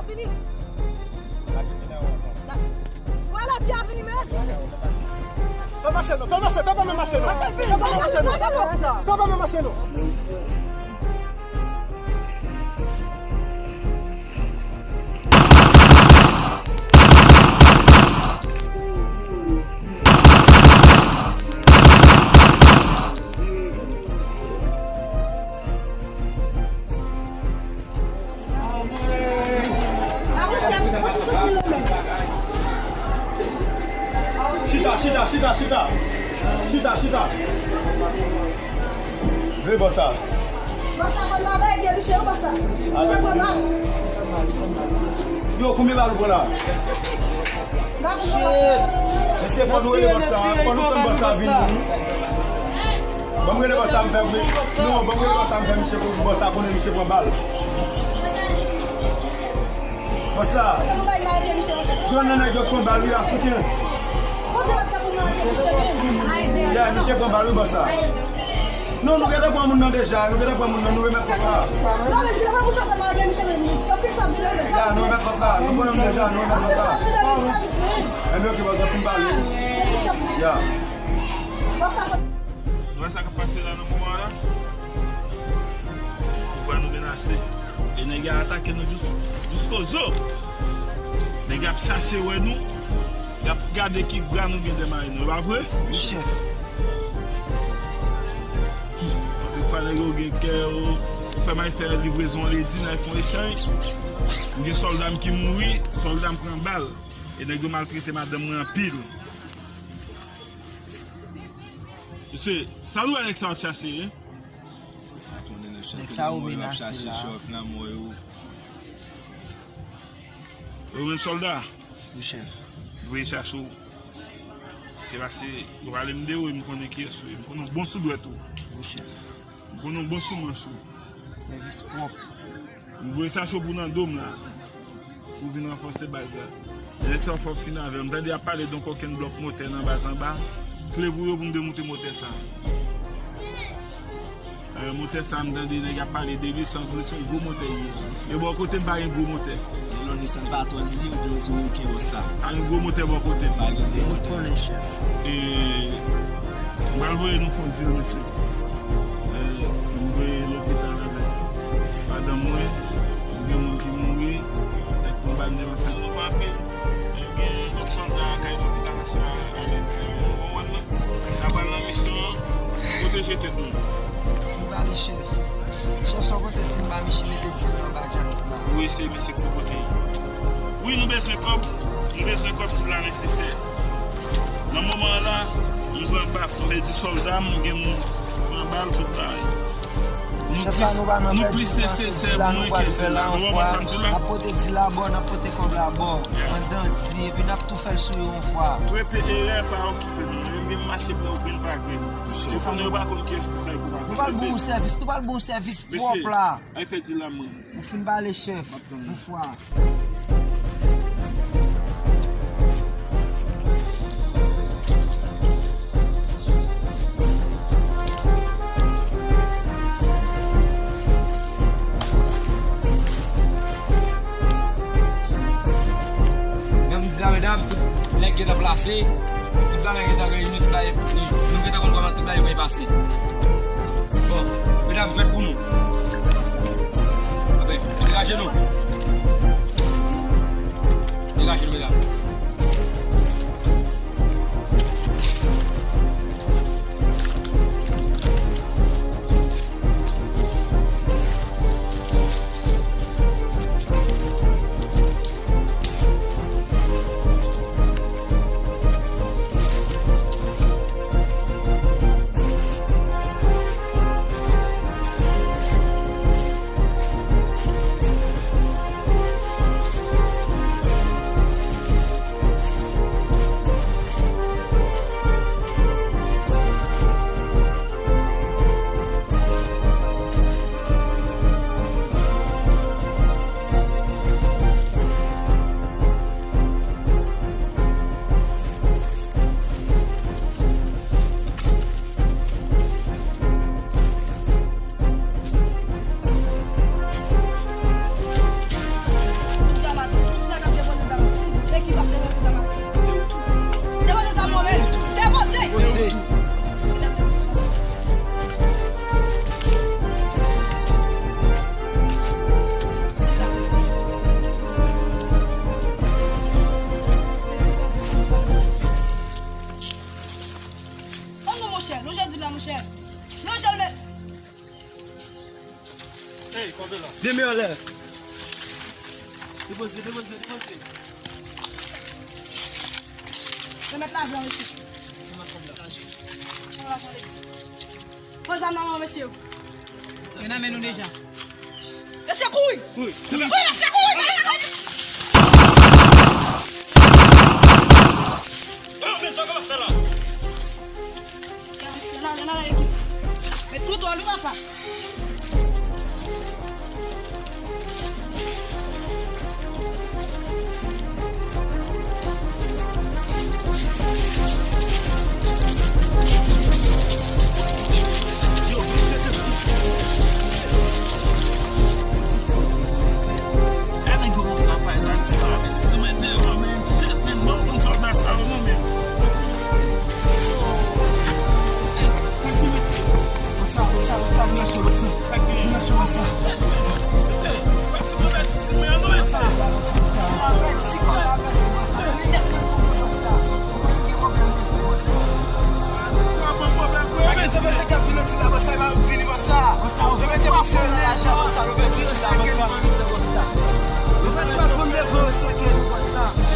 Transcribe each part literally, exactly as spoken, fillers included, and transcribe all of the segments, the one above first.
Vini. Wè la ti a vini, men. Fè mache non, fè mache, fè pa men mache non. Fè pa men mache non. Fè pa men mache non. Chita, chita, chita, chita. Chita, chita. Veye bò sa. Bò sa, konn bagay, gen miche, bò sa. Miche pran mal. Yo, konbyen bal ou pran la? Mesye, fò nou rele bò sa, fò nou tann bò sa vini. Ban m rele bò sa, m fè, non, ban m rele bò sa, m fè miche, bò sa konnen miche pran bal. Bò sa. Yon nan nèg yo pran bal, wi, Afriken. Yeah, miche pran bal, wi, bò sa. Non, nou gentan pran moun nan deja, nou gentan pran moun nan, nou remèt kòb la. Ya, nou remèt kòb la, nou pran moun deja, nou remèt kòb la. Ebyen, ok, bò sa, fin pale. Ya. Nou wè sa k ap pase la nan moman an la? Pouvwa nou menase. E nèg yo atake nou jous, jiskozo. Nèg yo ap chache wè nou. Y ap gade ki bra nou gen dèyè nou, e pa vre? Wi, chèf. Anpil fwa, nèg yo gen kè yo, yo fè m al fè livrezon ledi, n al fè yon echanj. M gen sòlda m ki mouri, sòlda m pran bal. E nèg yo maltrete madanm mwen anpil. Mesye, sa nou wè nèg sa w ap chache, en? Nèg sa yo menase la. Yo menm sòlda. Wi, chèf. Voye chache w. Se pase, yo pale m de ou, e m konnen kiyès ou ye. M konnen w bon sou dwèt ou. Wi, chèf. M konnen w bon sou manch ou. Sèvis pwòp. M voye chache w pou nan do m la. Pou vin ranfòse baz la. E nèg sa w fè w fin avè w. M tande y ap pale de yon kokenn blòk motè nan baz anba. Kle pou yo pou m demoute motè sa. Alò, motè sa, m tande nèg ap pale de li, se yon, se yon gwo motè li ye. E bò kote m pa gen gwo motè. Gen yon Nissan Patrol li, oubyen yon ti Wonken bò sa. Pa gen gwo motè bò kote m. Pa gen gwo motè. Ou konnen, chèf. E, m pral voye nou fè yon dil, mesye. E, m voye lopital avèk madanm mwen, gen moun ki mouri, avèk konba m devan sa. Nou pa anpil. Gen lòt sòlda kay lopital la, se pa avèk, ou konprann mwen? N ap pral nan misyon an, pwoteje tèt nou. M pale chèf. Chèf, sa w panse si m ba misye mete dil la anba djakèt la? Wi, se misye ki pou pote l. Wi, nou bezwen kòb. Nou bezwen kòb, dil la nesesè. Nan moman an la, m pran baf, m pèdi sòlda m, m gen moun pran bal, tout bagay. Nou plis, nou plis nesesè pou mwen ke dil la. Nou konprann sa m di la? N ap pote dil la bò, n ap pote kòb la bò. An danti, epi n ap tou fè l sou yo yon fwa. Trepe erè pa okipe nou. Yo menm mache prè yo grenn pa grenn. Telefòn yo pa konn kiyès ki sa yo pou pa. Nou pral bon sèvis, nou pral bon sèvis pwòp la. Ay fè dil la mwen. Nou fin pale chèf. Yon fwa. Jan m di la, medam, tout nèg gentan plase, tout bagay gentan reyini, tout bagay, nou, nou gentan konn kòman tout bagay pral pase. Bon, medam, jwèt pou nou. Anben, degaje nou. Degaje nou, medam. Alè. Depoze, depoze, depoze. Remèt lajan, mesye. Remèt kòb la. Pran zam nan men mesye yo. Yo nan men nou deja. Mesye, kouri! Kouri! Kouri, mesye, kouri! Kouri, mesye, kouri! Yo, men sa w ap fè la? Yo, mesye, la, la, la, la, ekip. Met kontwòl ou, papa.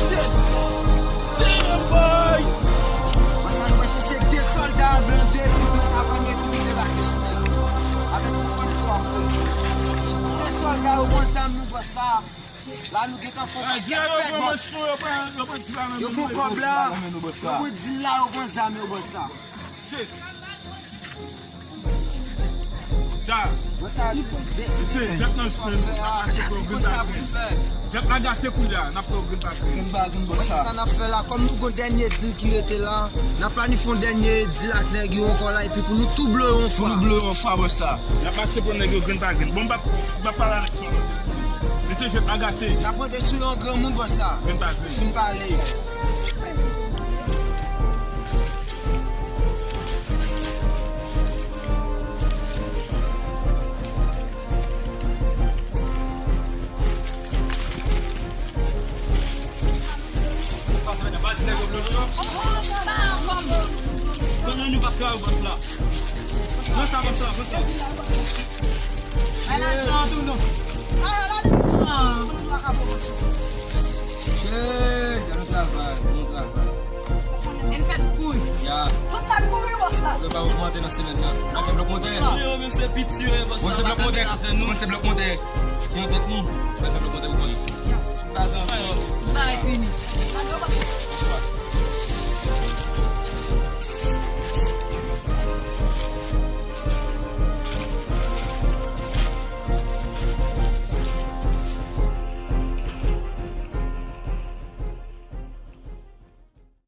Shit! Damn, boy! Konsa nou pral chèche de sòlda blende pou nou mete avè nou epi nou debake sou nèg yo. Avèk ti konnen sa w ap fè. De sòlda yo pran zam nou bòs la. La nou gentan fè yon pakèt pèt bòs. Yo pran kòb la. Yo pran dil la, yo pran zam yo bòs la. Shit! Sa. Mesye, jèt nan jwenn, n ap mache pou yo grenn pa grenn. Jèt la gate koulye a, n ap fè yo grenn pa grenn. Grenn pa grenn, bòs sa. Sa n ap fè la, kòm nou gon dènye dil ki rete la, n ap planifye yon dènye dil ak nèg yo ankò la, epi pou nou tou blowe yon fwa. Pou nou blowe yon fwa, bòs sa. N ap mache pou nèg yo grenn pa grenn. Bon, m p ap, m p ap pale avèk sa. Mesye, jèt la gate. N ap rete sou yon granmoun, bòs sa. Grenn pa grenn. Fin pale. Konnen nou pa ka yo, bòs la. Pran sa, bòs la, pran sa. Bay lajan an tou, non. Ala, ala, ala. Hey, jan nou travay, nou travay. E l fèt kouri. Ya. Tout la kouri, bòs la. Yo pa ogmante nan semèn nan. Mwen se blòk montè. Yo, menm se piti yo ye, bòs la. Mwen se blòk montè. Mwen se blòk montè. Yon tèt moun. Mwen se blòk montè.